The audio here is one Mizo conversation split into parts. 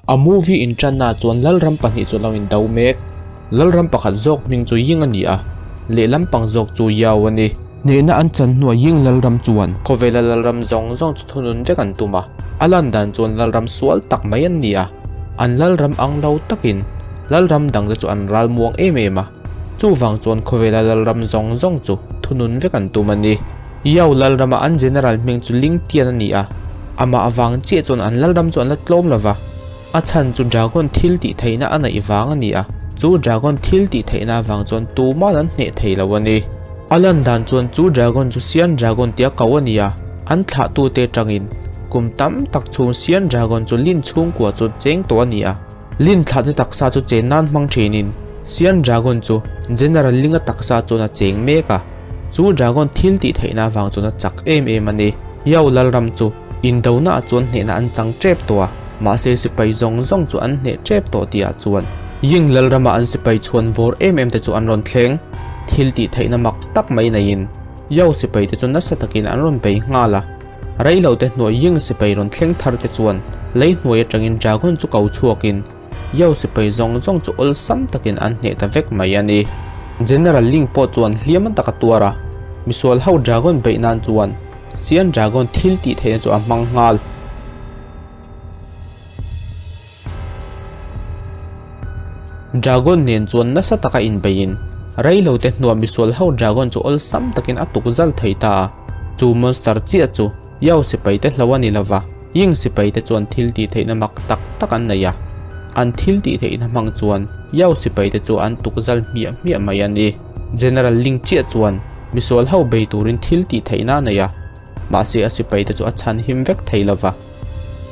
A movie inṭanna chuan Lalram pahnih chu a lo indo mek. Lalram pakhat zawk hming chu Ying a ni a, lehlam pang zawk chu Yao a ni. Hnehna an chan hnuah Ying Lalram chuan khawvela Lalram zawng zawng chu thunun vek an tum a, a lan dan chuan Lalram sual tak mai an ni a, an Lalram ang lo takin Lalram dangte chu an ral muang em em a, chuvang chuan khawvela Lalram zawng zawng chu thunun vek an tum a ni. Yao Lalrama an General hming chu Ling Tian a ni a, amah avang chiah chuan an Lalram chu an la tlawm lo va, a chhan chu Dragon thil tih theihna a neih vang a ni a, chu Dragon thil tih theihna avang chuan tuman an hneh thei lo a ni. A lan dan chuan chu Dragon chu Sian Dragon tia ko a ni a, an thlahtute atangin kum tam tak chhung Sian Dragon chu Lin chhungkua chu cheng tawh a ni a. Lin thlahna taksa chu chen nan hmang thinin Sian Dragon chu General Ling-a taksa chuan a cheng mek a, chu Dragon thil tih theihna avang chuan a chak em em a ni. Yao Lalram chu indona ah chuan hnehna an chang tep tawh a, mahse sipai zawng zawng chu an hneh tep tawh tih ah chuan Ying Lalrama an sipai chhuan vawr em em te chu an rawn thleng. Thil tih theihna mak tak mai neiin Yao sipai te chu nasa takin an rawn bei nghal a. Reilo te hnuai Ying sipai rawn thleng thar te chuan lei hnuai atangin dragon chu ko chhuakin Yao sipai zawng zawng chu awlsam takin an hneh ta vek mai a ni. General Ling pawh chuan hliam an tak a tuar a, misual ho dragon beih nan chuan Sian dragon thil tih theihna chu a hmang nghal. Dragon nen chuan nasa taka inbeiin, reilo te hnuah misual ho dragon chu awlsam takin a tuk zal thei ta a. Chu monster chiah chu Yao sipai te hlo a ni lova, Ying sipai te chuan thil tih theihna mak tak tak an nei a. An thil tih theihna hmang chuan Yao sipai te chu an tuk zal hmiah hmiah mai a ni. General Ling chiah chuan misual ho bei turin thil tih theihna a nei a. Mahse a sipai te chu a chhan him vek thei lova.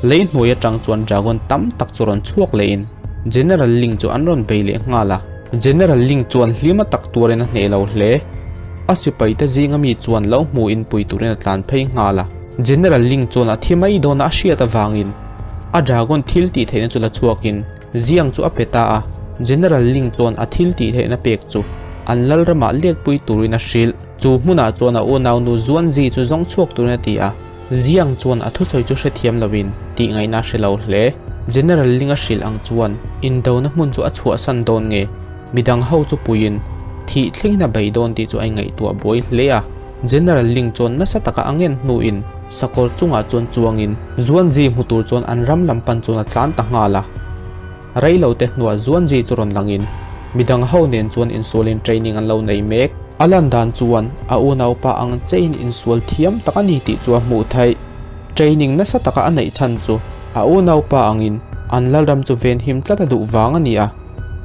Lei hnuai atang chuan dragon tam tak chu rawn chhuak leh in General Ling chu an rawn bei leh nghal a. General Ling chuan hlim a tak tuarin a hneh lo hle. A sipai te zinga mi chuan lo hmu in pui turin a tlan phei nghal a. General Ling chuan a thi mai dawn a hriat avangin a dragon thil tih theihna chu la chhuak in Ziang chu a pe ta a. General Ling chuan a thil tih theihna pek chu an lalramah letpui turin a hrilh. Chu hmunah chuan a unaunu Zuanzi chu zawng chhuak turin a ti a, Ziang chuan a thusawi chu hrethiam loin tih ngaihna a hre lo hle. General Ling a hrilh ang chuan indona hmun chu a chhuahsan dawn nge, midang ho chu puiin thih thlengin a bei dawn tih chu a ingaihtuah buai hle a. General Ling chuan nasa taka a ngen hnuin sakawr chungah chuan chuangin Zuanzi hmu tur chuan an ram lam pan chuan a tlan ta nghal a. Reilo te hnuah Zuanzi chu rawn langin midang ho nen chuan insualin training an lo nei mek. A lan dan chuan a unaupa ang chein insual thiam tak a ni tih chu a hmuh theih. Training nasa taka a neih chhan chu a unaupa angin an lalram chu venhim tlat a duh vang a ni a.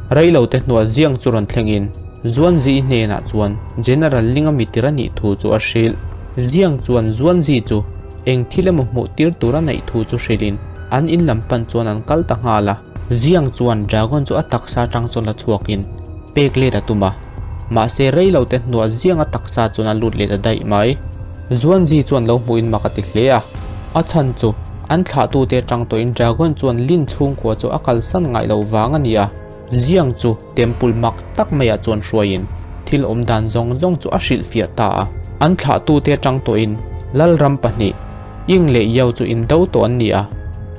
Reilo te hnuah Ziang chu rawn thlengin Zuanzi hnenah chuan General Ling-a mitir a nih thu chu a hrilh. Ziang chuan Zuanzi chu Eng thil emaw hmuh tir tur a neih thu chu hrilhin an in lam pan chuan an kal ta nghal a. Ziang chuan dragon chu a taksa atang chuan la chhuakin pek let a tum a, mahse rei lo te hnuah Ziang a taksa chuan a lut let a daih mai. Zuanzi chuan lo hmuhin mak a ti hle a, a chhan chu an thlahtute atang tawhin dragon chuan Lin chhungkua chu a kalsan ngaih loh vang a ni a. Ziang chu temple mak tak maiah chuan hruaiin thil awm dan zawng zawng chu a hrilhfiah ta a. An thlahtute atang tawhin Lalram pahnih, Ying leh Yao chu indo tawh an ni a.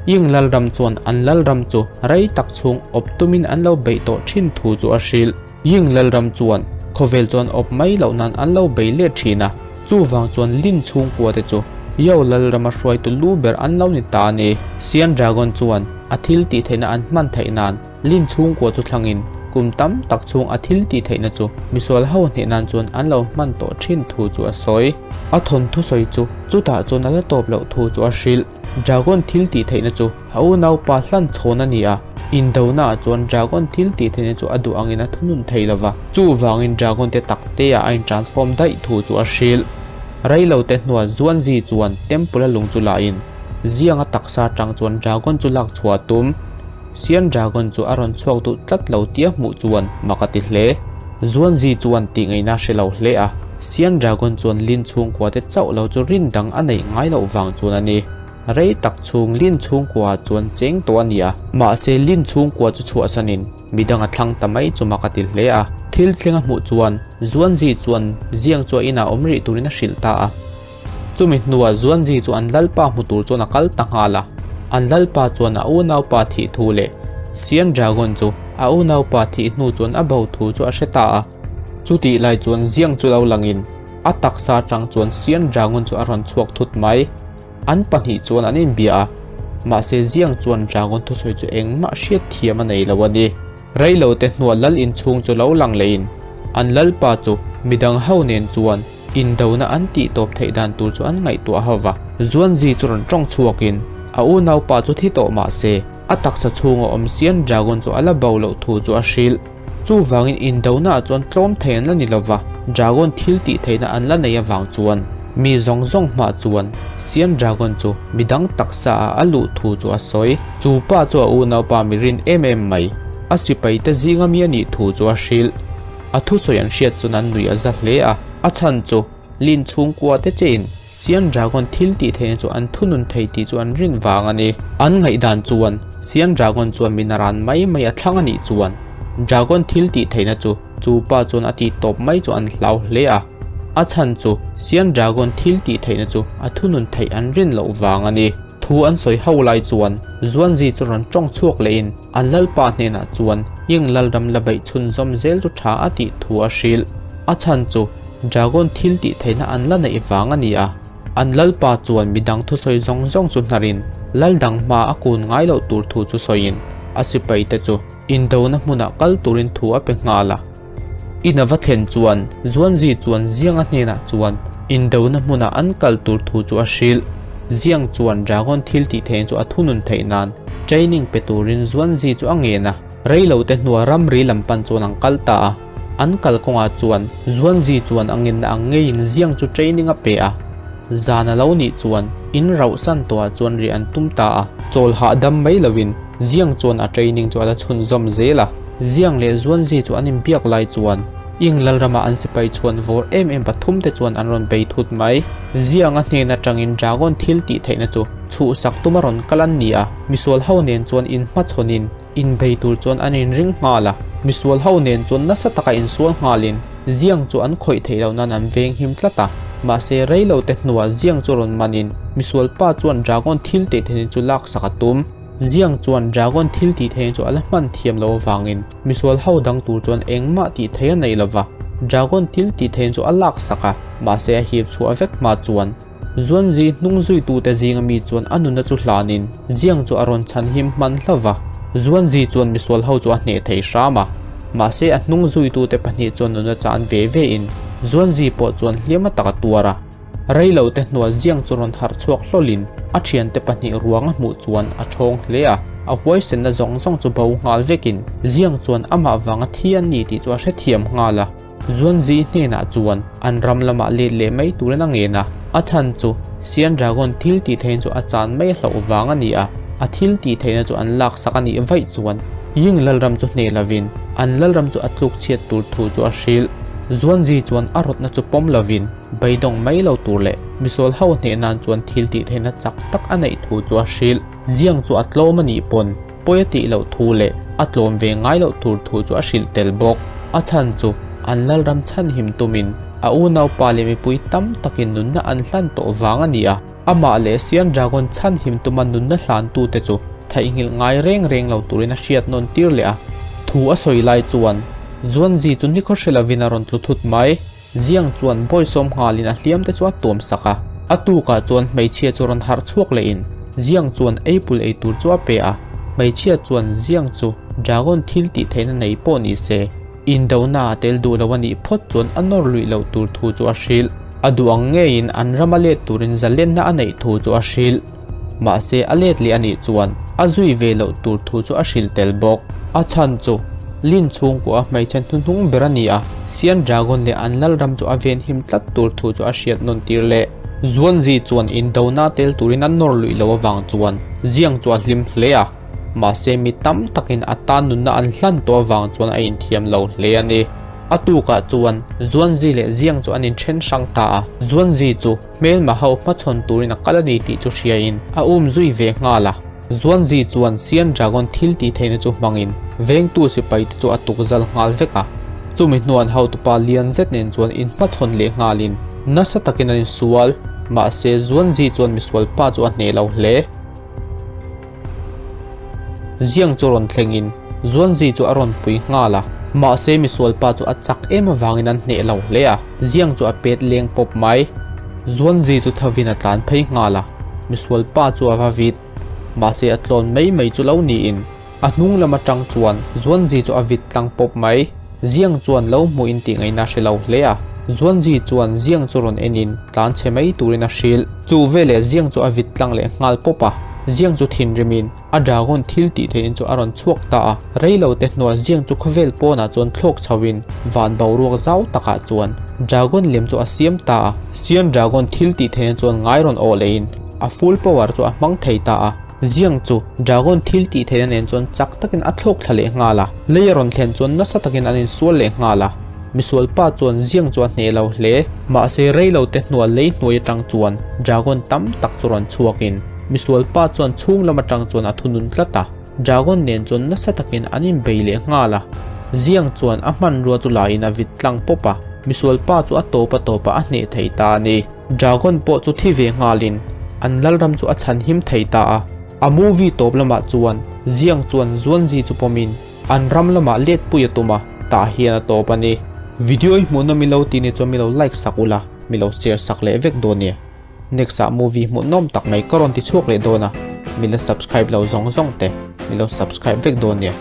Ying Lalram chuan an Lalram chu rei tak chhung awp tumin an lo beih tawh thin thu chu a hrilh. Ying Lalram chuan khawvel chuan awp mai loh nan an lo bei let thin a, chuvang chuan Lin chhungkua te chu Yao Lalrama hruaitu lu ber an lo ni ta a ni. Sian Dragon chuan a thil tih theihna an hman theih nan Lin chhungkua chu thlangin kum tam tak chhung a thil tih theihna chu misual ho hneh nan chuan an lo hman tawh thin thu chu a sawi. A thawnthu sawi chu chutah chuan a la tawp loh thu chu a hrilh. Dragon thil tih theihna chu a unaupa hlan chhawn a ni a, indona ah chuan Dragon thil tih theihna chu a duh angin a thunun thei lova, chuvangin Dragon te tak te ah a in transform daih thu chu a hrilh. Reilo te hnuah Zuanzi chuan Temple a lung chu la in Zianga taksa atang chuan Dragon chu lak chhuah a tum. Sian Dragon chu a rawn chhuak duh tlat lo tia hmuh chuan mak a ti hle. Zuanzi chuan tih ngaihna hre lo hle a, Sian Dragon chuan Lin chhungkua te chauh lo chu rin dang a neih ngai loh vang chuan a ni. Rei tak chhung Lin chhungkua ah chuan cheng tawh a ni a, mahse Lin chhungkua chu chhuahsanin midang a thlang ta mai chu mak a ti hle a. Thil thleng a hmuh chuan Zuanzi chuan Ziang chu a inah awm rih turin a hrilh ta a. Chumi hnuah Zuanzi chu an lalpa hmu tur chuan a kal ta nghal a. An lalpa chuan a unaupa thih thu leh Sian Dragon chu a unaupa thih hnu chuan a bo thu chu a hre ta a. Chutih lai chuan Ziang chu lo langin a taksa atang chuan Sian Dragon chu a rawn chhuak thut mai. An pahnih chuan an inbia a, mahse Ziang chuan Dragon thusawi chu engmah hriat thiam a nei lo a ni. Reilote hnuah lal inchhung chu lo lang lehin an lalpa chu midang ho nen chuan indona an tih tawp theih dan tur chu an ngaihtuah ho va. Zuanzi chu rawn tawng chhuakin a unaupa chu thi tawh mah se a taksa chhunga awm sian dragon chu a la bo loh thu chu a hrilh. Chuvangin indonaah chuan tlawm thei an la ni lo va, dragon thil tih theihna an la nei avang chuan mi zawng zawng hmah chuan sian dragon chu midang taksa ah a luh thu chu a sawi. Chu pa chu a unaupa mi rin em em mai, a sipai te zinga mi a nih thu chu a hrilh. A thusawi an hriat chuan an nuih a za hle a, a chhan chu Lin chhungkua te chein Sian Dragon thil tih theihna chu an thunun thei tih chu an rin vang a ni. An ngaihdan chuan Sian Dragon chuan min a ran mai mai a thlang a nih chuan Dragon thil tih theihna chu chu pa chuan a tih tawp mai chu an hlau hle a, a chhan chu Sian Dragon thil tih theihna chu a thunun theih an rin loh vang a ni. Thu an sawi ho lai chuan Zuanzi chu rawn tawng chhuak lehin an lalpa hnenah chuan Ying Lalram la beih chhunzawm zel chu tha a tih thu a hrilh. A chhan chu Dragon thil tih theihna an la neih vang a ni a, an lalpa chuan midang thusawi zawng zawng chu hnarin lal dang hma a kun ngai loh tur thu chu sawiin a sipaite chu indona hmunah kal turin thu a pe nghal a. In a va thlen chuan Zuanzi chuan Zianga hnenah chuan indona hmunah an kal tur thu chu a hrilh. Ziang chuan Dragon thil tih theihna chu a thunun theih nan training pe turin Zuanzi chu a ngen a. Reilote hnuah ramri lam pan chuan an kal ta a. An kal kawngah chuan Zuanzi chuan a ngenna ang ngeiin Ziang chu training a pe a. Zan a lo nih chuan in rauhsan tawhah chuan riah an tum ta a. Chawl hahdam mai loin Ziang chuan a training chu a la chhunzawm zel a. Ziang leh Zuanzi chu an inbiak lai chuan Ing Lalrama an sipai chhuan vawr em em pathumte chuan an rawn bei thut mai. Zianga hnen atangin Dragon thil tih theihna chu chhuhsak tuma rawn kal an ni a. Misual ho nen chuan inhmachhawnin Inbei tur chuan an inring nghal a, misual ho nen chuan nasa taka insual nghalin Ziang chu an khawih theih loh nan an veng him tlat a. Mahse reilo te hnuah Ziang chu rawn manin misual pa chuan Dragon thil tih theihna chu laksak a tum. Ziang chuan Dragon thil tih theihna chu a la hman thiam loh avangin misual ho dang tur chuan engmah tih theih a nei lova, Dragon thil tih theihna chu a laksak a, mahse a hip chhuah vek hma chuan Zuanzi hnung zuitute zinga mi chuan a nuna chu hlanin Ziang chu a rawn chhan him hman hlauh va. Zuanzi chuan misual ho chu a hneh thei hram a. Mahse a hnung zuitute pahnih chuan nuna chan ve ve in Zuanzi pawh chuan hliam a tak a tuar a. Reilote hnuah Ziang chu rawn harh chhuak hlawlin a thiante pahnih ruang a hmuh chuan a thawng hle a. A huaisenna zawng zawng chu bo nghal vekin Ziang chuan amah vanga thi an ni tih chu a hrethiam nghal a. Zuanzi hnenah chuan an ram lamah let leh mai turin a ngen a, a chhan chu Sian Dragon thil tih theihna chu a chan mai hlauh vang a ni a, a thil tih theihna chu an laksak a nih vaih chuan Ying Lalram chu hneh lovin an Lalram chu a tluk chhiat tur thu chu a hrilh. Zuanzi chuan a rawtna chu pawm lovin beidawng mai lo tur leh misual ho hneh nan chuan thil tih theihna chak tak a neih thu chu a hrilh. Ziang chu a tlawm a nih pawn pawi a tih loh thu leh a tlawm ve ngai loh tur thu chu a hrilh tel bawk. A chhan chu an Lalram chhanhim tumin a unaupa leh mipui tam takin nunna an hlan tawh vang a ni a. Amah leh Sian Dragon chhanhim tuma nunna hlantute chu theihnghilh ngai reng reng lo turin a hriat nawn tir leh a. Thu a sawi lai chuan Zuanzi chu nikhaw hre lovin a rawn tlu thut mai. Ziang chuan bawisawm nghalin a hliam te chu a tuam sak a, a tukah chuan hmeichhia chu rawn harh chhuak lehin Ziang chuan eipul ei tur chu a pe a, hmeichhia chuan Ziang chu Dragon thil tih theihna nei pawh ni se, indona a tel duh lo a nih phawt chuan a nawr luih loh tur thu chu a hrilh. A duh ang ngeiin an rama let turin zalenna a neih thu chu a hrilh. Mahse a let leh a nih chuan a zui ve loh tur thu chu a hrilh tel bawk. A chhan chu Lin chhungkua hmeichhe hnuhnung ber a ni a, Sian Dragon leh an Lalram chu a venhim tlat tur thu chu a hriat nawn tir leh. Zuanzi chuan indona tel turin a nawr luih loh avang chuan Ziang chu a hlim hle a, mahse mi tam takin a tan nunna an hlan tawh avang chuan a inthiam lo hle a ni. A tukah chuan Zuanzi leh Ziang chu an inthen hrang ta a, Zuanzi chu Hmelma ho hmachhawn turin a kal a ni tih chu hriain a um zui ve nghal a. Zuanzi chuan Sian Dragon thil tih theihna chu hmangin vengtu sipai te chu a tuk zal nghal vek a. Chumi hnuan hotupa lian zet nen chuan inhmachhawn leh nghalin nasa takin an insual. Mahse Zuanzi chuan misual pa chu a hneh lo hle. Ziang chu rawn thlengin Zuanzi chu a rawn pui nghal a. Mahse misual pa chu a chak em avangin an hneh lo hle a, Ziang chu a pet leng pawp mai. Zuanzi chu thavin a tlan phei nghal a, misual pa chu a va vit. Mahse a tlawn mai mai chu lo niin a hnung lam atang chuan Zuanzi chu a vit tlang pawp mai. Ziang chuan lo hmuh in tih ngaihna hre lo hle a, Zuanzi chuan Ziang chu rawn en in tlan chhe mai turin a hrilh. Chu veleh Ziang chu a vit tlang leh nghal pawp a, Ziang chu thinrim in a dragon thil tih theih in chu a rawn chhuak ta a. Rei lo te hnuah Ziang chu khawvel pawnah chuan thlawk chho in van boruak zau takah chuan dragon lem chu a siam ta a. Sian dragon thil tih theihna chuan ngai rawn awh leh in a full power chu a hmang thei ta a. Ziang chu dragon thil tih theihna nen chuan chak takin a thlawk thla leh nghal a, lei a rawn thlen chuan nasa takin an insual leh nghal a. Misual pa chuan Ziang chu a hneh lo hle. Mahse rei lo te hnuah lei hnuai atang chuan dragon tam tak chu rawn chhuakin misual pa chuan chhung lam atang chuan a thunun tlat a. Dragon nen chuan nasa takin an inbei leh nghal a. Ziang chuan a hmanrua chu laiin a vit tlang pawp a, misual pa chu a tawp a tawpah a hneh thei ta a ni. Dragon pawh chu thi ve nghalin an lalram chu a chhanhim thei ta a. A movie tawp lamah chuan Ziang chuan Zuanzi chu pawmin an ram lamah let pui a tum a, tah hian a tawp a ni. Video i hmuhnawm i lo tih ni chuan mi lo like sak ula, mi lo share sak leh vek dawn nia. Next ah movie hmuhnawm tak mai ka rawn ti chhuak leh dawn a, mi la subscribe lo zawng zawng te mi lo subscribe vek dawn nia.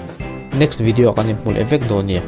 Next video ah kan inhmu leh vek dawn nia.